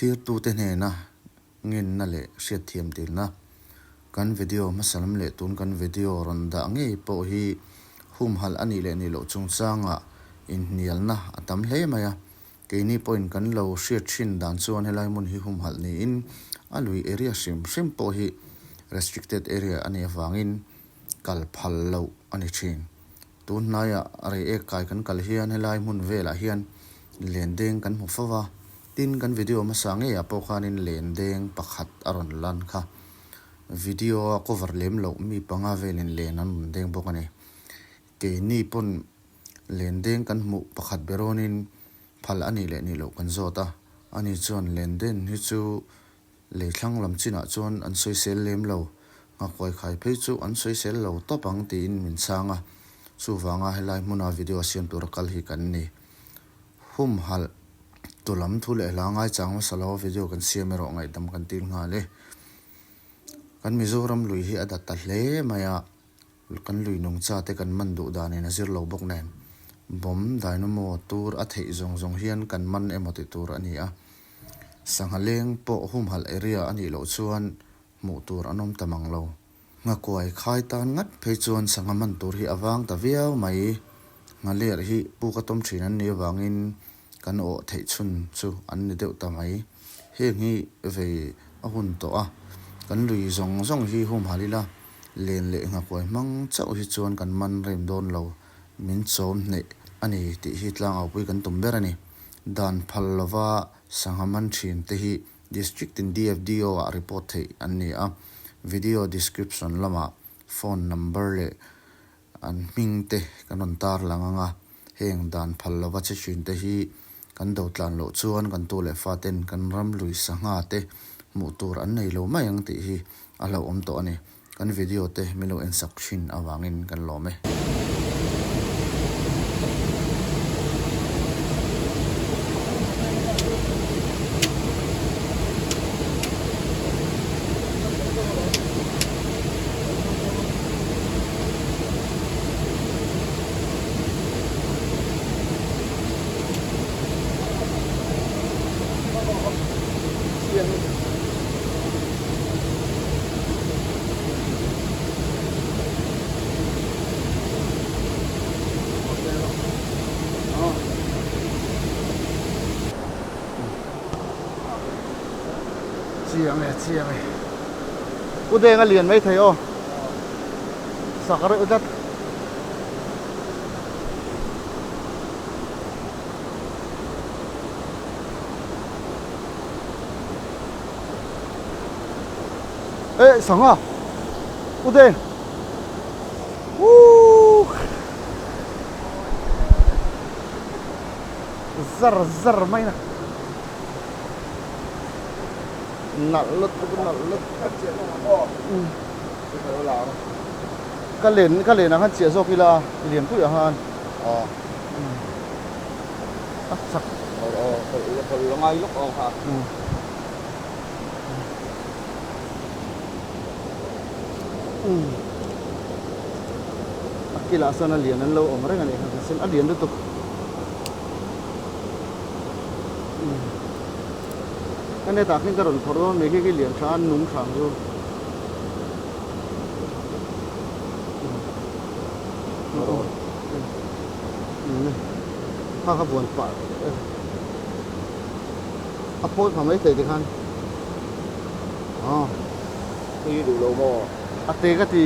Thlirtute hnena ngenna leh hriatthiam tilna kan video hmasa lam leh tun kan video rawn dah ngei pawh hi humhalh a nih leh nih loh chungchangah inhnialna a tam hle mai a. Keini pawhin kan lo hriat thin dan chuan helai hmun hi humhalh niin a lui area hrim hrim pawh hi restricted area a nih avangin kal phal loh a ni thin. Tun hnaiah Reiek kai kan kal hian helai hmun velah hian lendeng kan hmu fo va, tin kan video hmasa ngeiah pawh khanin lendeng pakhat a rawn lan kha. Video a cover lem loh mi panga velin len an rawn deng bawk a ni. Keini pawn lendeng kan hmuh pakhat berawnin phal a nih leh nih loh kan zawt a, ani chuan lenden hi chu Lei thlang lam chinah chuan an sawisel lem lo, nghakuai khai phei chu an sawisel lo tawp ang tiin min chhang a, chuvanga helai hmuna video siam tura kal hi kan ni. Humhalh tu lam thu leh hla ngaichang hmasa lo a video kan siam erawh ngaihdam kan til nghal e. Kan Mizoram lui hi a dat ta hle mai a, kan lui nungcha te kan man duh danin a zir lo bawk nen, bomb dynamo tur a theih zawng zawng hian kan man emaw ti tur a ni a. Sangha leng pawh humhalh area a nih loh chuan hmuh tur an awm ta mang lo. Nghakuai khai tan ngat phei chuan sangha man tur hi a vang ta viau mai. Nghaler hi puk a tawm thin an nih avangin kan awh theih chhun chu an ni deuh ta mai. Heng hi vei a hun tawh a, kan lui zawng zawng hi humhalh ila len leh nghakuai hmang chauh hi chuan kan man rem dawn lo. Min chawm hneih a ni tih hi tlangau pui kan tum ber a ni. Dan phal lova sangha man thin te hi District in DFDO ah report theih an ni a, video description lamah phone number leh an hming te kan rawn tar lang ang a, heng dan phal lova che thin te hi kan do tlan loh chuan kan tu leh fa ten kan ram lui sangha te hmuh tur an nei lo mai ang tih hi a hlauhawm tawh a ni. Kan video te min lo en sak thin avangin kan lawm e. Chiang e chiang e u deng a lian mai thei aw sak reuh tlat. Eh sangha u deng Woo zar zar mai na nalh lutuk nalh lutuk ka len ka len ang khan chiah zawk ila lian pui ang khan a chak ngai lawk ang kha. A kilah sawn a lian an lo awm reng a nih kha sen a lian lutuk ka net ah khin ka rawn phawrh dawn mai khi khi lian tha a nung tha ang chu. Kha kha buan pah a phawi pha mai thei tikhan Tui duh lo maw? A te ka ti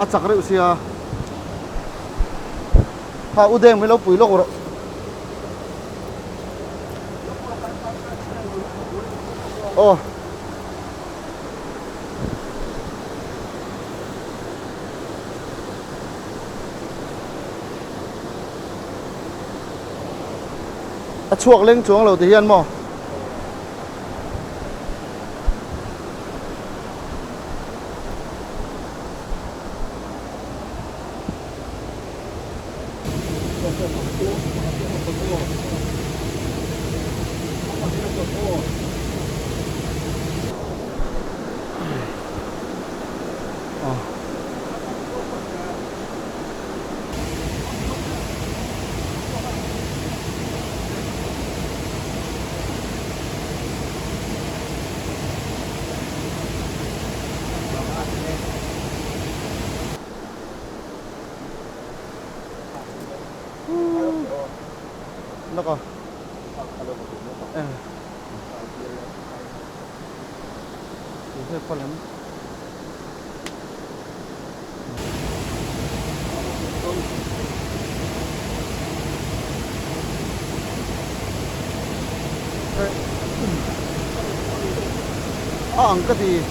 a chak reuh sia kha u deng mai lo pui lawk rawh. Aw. A chhuak leng chuang lo ti hian maw? Lawk a. A ang ka ti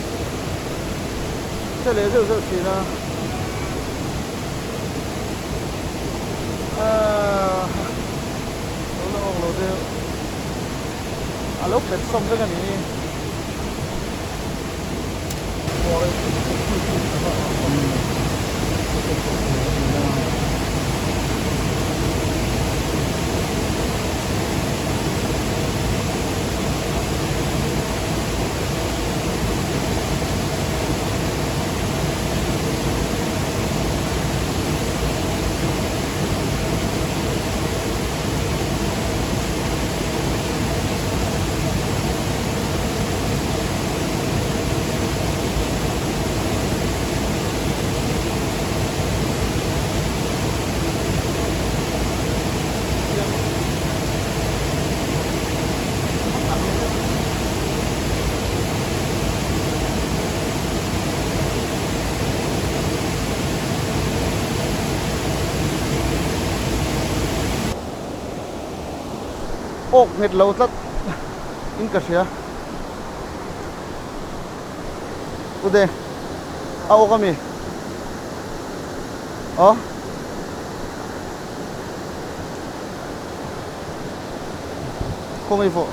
che leh zeuh zeuh thin a ahh lo la awk lo deuh a lo pet sawm vek a ni. Awk nghet lo tlat in ka hria. Ude a awk ami? Aw. Khawngaih fawh.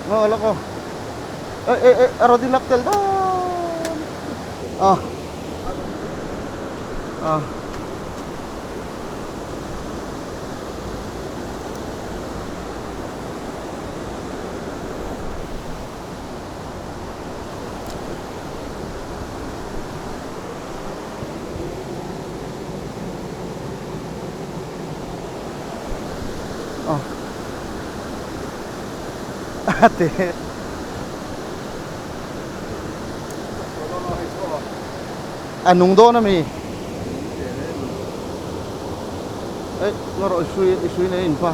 Ngaw lawk aw. Ê ê ê a rawn inlak tel dawn. Ah. Ah. Ate. A nung dawn ami? Ei, ngaw rawh i hrui i hrui nei in pa.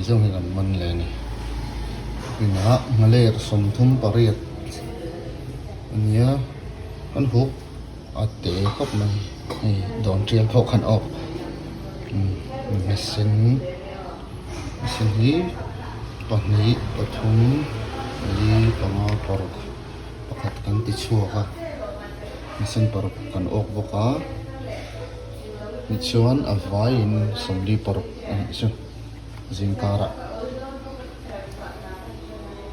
zawng hi kan man leh a ni. Inah nghaler 38 a nia kan huk a te khawp mai hei dawn tial pawh khan awk a sen a sen hi pahnih pathum pali panga paruk pakhat kan ti chhuak a a sen paruk kan awk bawk a tichuan a vaiin 46 a nih chu zingkarah.